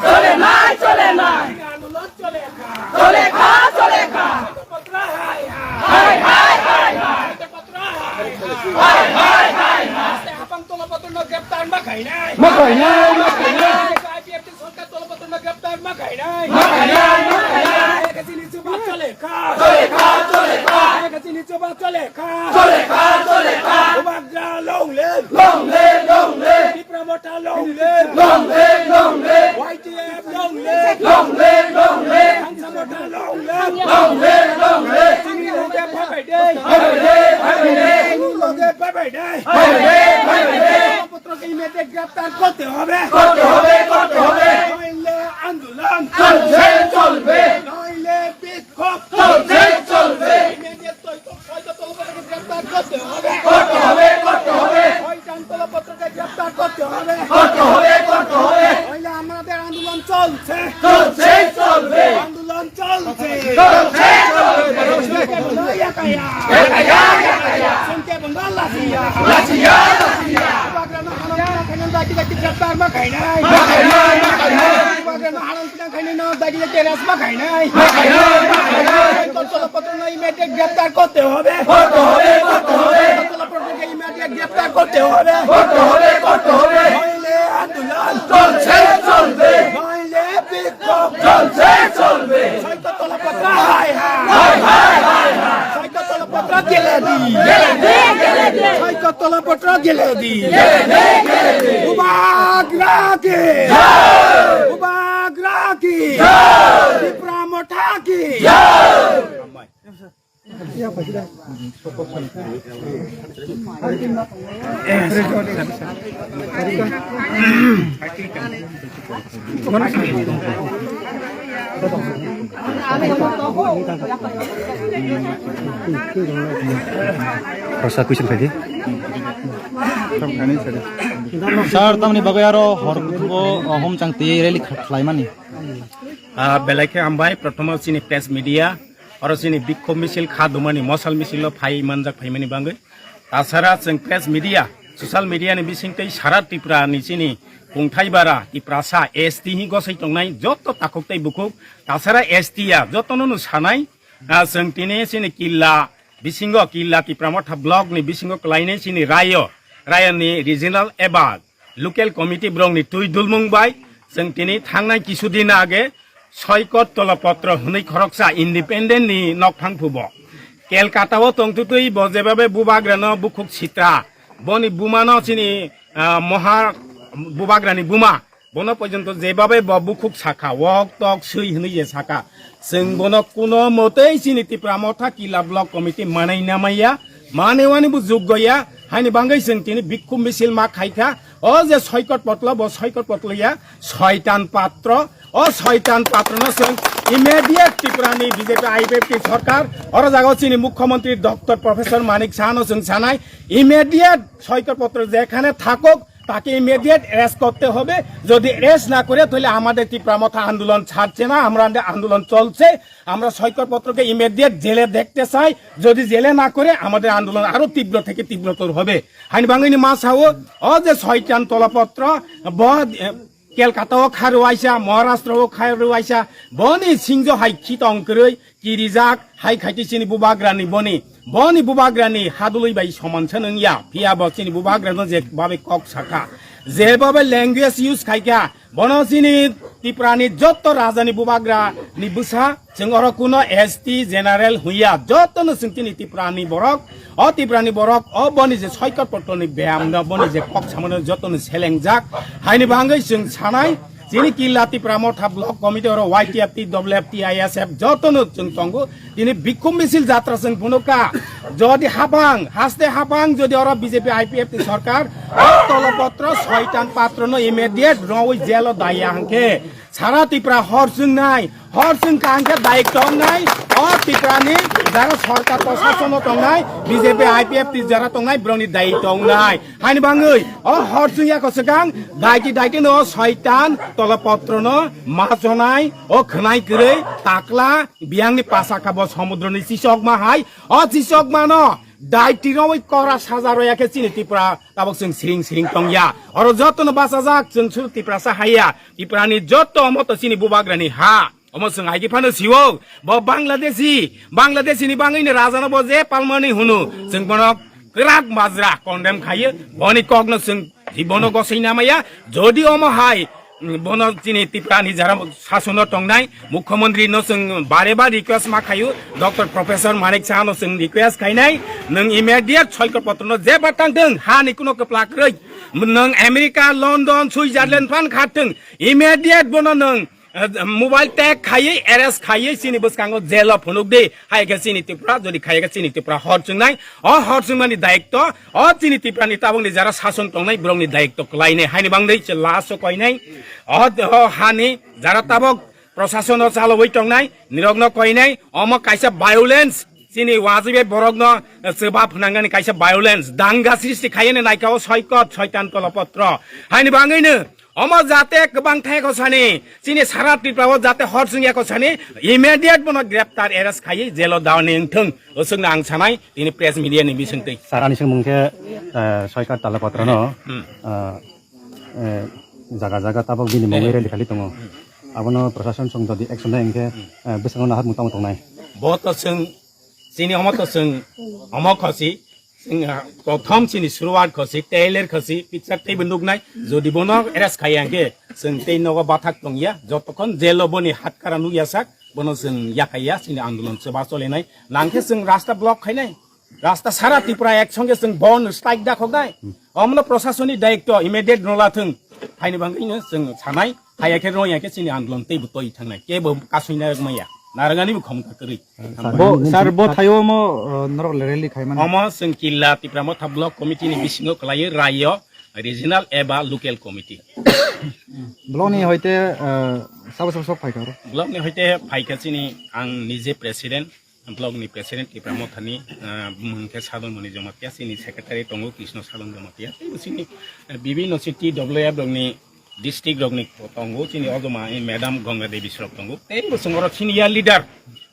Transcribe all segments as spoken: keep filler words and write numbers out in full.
চলে নাই, চলে নাই। আন্দোলন চলে খা। চলে খা, চলে খা। পত্র হায় হায়। হায় হায়, হায় হায়। হায় হায়, হায় হায়। আস্তে হাফাং তলপত্র গ্রেপ্তার মা খাই নাই। মা খাই নাই, মা খাই নাই। আইপিএফটি সরকার তলপত্র গ্রেপ্তার মা খাই নাই। মা খাই নাই, মা খাই নাই। একে জিনিস বাদ চলে খা। চলে খা, চলে খা। একে জিনিস বাদ চলে খা। চলে খা, চলে খা। Bubagra long live. Long live, long live. Tipra Motha long live. Long live, long live. YTF long live. Long live, long live. Hansa Motha long live. Long live, long live. Chini loge bye bye de. Bye bye de, bye bye de. Chini loge bye bye de. Bye bye de, bye bye de. পত্রকে ইমিডিয়েট গ্রেপ্তার করতে হবে। করতে হবে, করতে হবে। নইলে আন্দোলন চলছে, চলবে। নইলে বিক্ষোভ চলছে, চলবে। ইমিডিয়েট ছয়টা তলপত্রকে গ্রেপ্তার করতে হবে। করতে হবে, করতে হবে। ছয়টা তলপত্রকে গ্রেপ্তার করতে হবে। করতে হবে, করতে হবে। নইলে আমাদের আন্দোলন চলছে। চলছে, চলবে। আন্দোলন চলছে। চলছে, চলবে। শুনতে বন্ধ, লাচিয়া। লাচিয়া, লাচিয়া। Bubagrano hanan pinang khainai daki daki গ্রেপ্তার ma khainai. Ma khainai, ma khainai. Bubagrano hanan pinang khainai no daki daki arrest ma khainai. Ma khainai, ma khainai. Soitor tolopotro no immediate গ্রেপ্তার করতে হবে। করতে হবে, করতে হবে। Soitor tolopotro no immediate গ্রেপ্তার করতে হবে। করতে হবে, করতে হবে। নইলে আন্দোলন চলছে, চলবে। নইলে বিক্ষোভ চলছে, চলবে। Soitor tolopotro হায় হায়। হায় হায়, হায় হায়। Soitor tolopotro gele di. Gele di, gele di। Soitor tolopotro gele di. Gele di, gele di। Bubagra ki। জয়। Bubagra ki। জয়। Tipra Motha ki। জয়। Rasa question khaidi. Sir, tamni bagwi aro hor kuthugo, o, hom chang twi rally kha-, khlaimani. Ah, belai khe hambai, prothoma chini press media, oro chini bikhok misil kha dumani, mosal misil o phai manjak phaimani bangwi. Tasara chwng press media, social media ni bisingtwi sara Tripura ni chini kungthai bara, Tiprasa, S T hi gosai tongnai, joto takhuk tei bukhuk, tasara S T ya, jotono no sanai, ah, chwng tini chini killa bisingo, killa Tipra Motha block ni bisingo kwlainai chini rayo, rayo ni regional eba local committee borok ni twi dulmung bai chwng tini thangnai kisu din age Soikot Tolopotro hwnwi khoroksa independent ni nokphang phubo. Kelkata o tongtwtwi bo jebabe Bubagrano bukhuk sitra, boni bumano chini, ah, moha Bubagrani buma, bono porjonto jebabe bo bukhuk sakha, wok tok swi hwnwi je sakha, chwng bono kuno motei chini Tipra Motha Killa Block Committee manai namaiya, manewani bo juggo ya, haini bangwi chwng tini bikhum misil ma khaikha. O je Soikot Potlo, bo Soikot Potlo ya, Soitan Patro. O Soitan Patrono chwng immediate Tripurani B J P I P F T sorkar, oro jaga chini Mukhyamantri Doctor Professor Manik Sahano chwng sanai, immediate Soikot Potro jekhane thakok, তাকে immediate arrest করতে হবে। যদি অ্যারেস্ট না করে, তাহলে আমাদের টিপ্রা মথা আন্দোলন ছাড়ছে না, আমরা আন্দোলন চলছে। আমরা সৈকত পত্রকে ইমিডিয়েট জেলে দেখতে চাই। যদি জেলে না করে, আমাদের আন্দোলন আরো তীব্র থেকে তীব্রতর হবে। Haini bangwi ni ma sao, o je Soitan Tolopotro, bo, eh, Kelkata o kha rwuaisa, Maharashtra o kha rwuaisa, boni singjo hai khitong kwrwi, kirijak hai khaiti chini Bubagrani boni, boni Bubagrani hadului bai soman se nung ya, phiya bo chini Bubagrano je babe kok sakha, je babe language use khaikha, bono chini Tiprani jotto rajani Bubagrani bwsa, chwng oro kuno S T general huya, jottono chwng chini Tiprani borok, o Tiprani borok, o boni je Soikot Potroni beyamno, boni je kok samano jottono selengjak, haini bangwi chwng sanai, Chini Killa Tipra Motha Block Committee oro Y T F T, W F T, I S F jotono chwng tongo. Tini bikhum misil jatra chwng phunukha. Jodi habang, haste habang jodi oro B J P I P F T sorkar, o Tolopotro Soitan Patrono immediate rwi jelo daiya hwnkhe, sara Tipra hor chwngnai, hor chwngkha hwnkhe dayik tongnai, o Tiprani jara sorkar proshasono tongnai, B J P I P F T jara tongnai, borokni dayik tongnai. Haini bangwi o hor chwngya ko swkang daiti daiti no Soitan Tolopotrono ma chonai, o khwnai kwrwi takla biyangni pasa kha bo somudroni chisokma hai, o chisokmano Dai tinowi kora saja roya khe chini Tripura tabok chwng siring siring tongya. Oro jotono bachajak chwng suru Tiprasa haiya. Tiprani joto omo to chini bubagrani ha. Omo chwng hai khe phano siwo. Bo Bangladeshi, Bangladeshi ni bangwi ni raja no bo je palmani hunu. Chwng bono kwrak majra condemn khaiyo. Boni kok no chwng jibono gosoi namaya. Jodi omo hai, mm, bono chini Tripura ni jara sasono tongnai. Mukhyamantri no chwng bare ba request ma khayu, Doctor Professor Manik Saha no chwng request khainai, nwng immediate soikor potro no je batang thwng, ha ni kuno kwplak rwi, nwng America, London, Switzerland phan kha thwng, immediate bono nwng, eh, mobile tag khaiwi, arrest khaiwi, chini bwskango jail o phunuk di, hai khe chini Tripura, jodi khaiya khe chini Tripura hor chwngnai, o hor chwngmani dayikto, o chini Tripura ni tabuk ni jara sason tongnai borok ni dayikto kwlainai, haini bangwi se last o koinai, o, o hani jara tabuk Prosason no chalogwi tongnai, nirok no koinai, omo kaisa violence, chini wajwi bai borok no, eh, chwba phwnangani kaisa violence, danga srishti khaiyani naika o soikot, soitan kolopotro. Haini bangwi no, omo jate kwbang thai ko sani, chini sara Tripura o jate hor singya ko sani, immediate bono greptar arrest khaiwi jail o daw ni wngthung, oswk no ang sanai, tini press media ni bisingtwi. Sara ni singmung khe, eh, soikot talapotro no, Hmm. eh, eh, jaga jaga tabok bini mungwi rally khali tongo. Abono prosason song jodi action nai hwnkhe, eh, bwskango naharmung tamo tongnai. Bo to chwng, chini omo to chwng, omo khosi, chwng, ah, prothom chini suruwat khosi, trailer khosi, picture teibo nuknai. Jodi bono arrest khaiya hwnkhe, chwng tei nogo bathak tongya. Jotokhon jail o boni hatkara nukya sak, bono chwng yakhaiya, chini andolon chwba cholenai. Nangkhe chwng rasta block khainai. Rasta sara Tripura ek songe chwng bon strike da khoknai. Omono proshasoni dayikto immediate no lathwng. Haini bangwino chwng sanai, haya khe roya khe chini andolon teibo toi thangnai. Kebo kasui narwk maya. Narwgani bo khomkha kwrwi. Bo, sir, bo thaio mo, uh, norok rally khaimani. Omo chwng Killa Tipra Motha Block Committee ni bisingo kwlaiyo rayo regional eba local committee. Block ni hoite, uh, sabo sabo sok phaikha oro. Block ni hoite phaikha chini ang nije president. Block ni president Tipra Mothani, ah, bumung khe Sadon Moni Jamatia, chini secretary tongo Krishna Sadon Jamatia, tei bo chini, eh, bibhinno chini T W F rokni district rokni tongo, chini ojoma, eh, madam Ganga Devi srok tongo, tei bo chwng oro senior leader,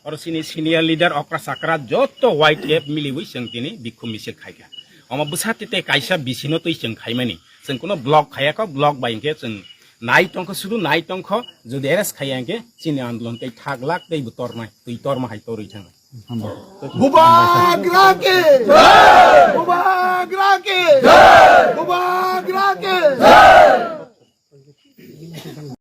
oro chini senior leader okra chakra joto Y T F miliwi chwng tini bikhu misil khaikha. Omo bwsa tete kaisa bisino twi chwng khaimani, chwng kuno block khayakho, block bai hwnkhe chwng nai tongkho, sudu nai tongkho, jodi arrest khaiya hwnkhe chini andolon tei thak lak tei bo tornai, twi torma hai torwi thangnai. Hambai. Bubagra ke! Bubagra ke! Bubagra ke!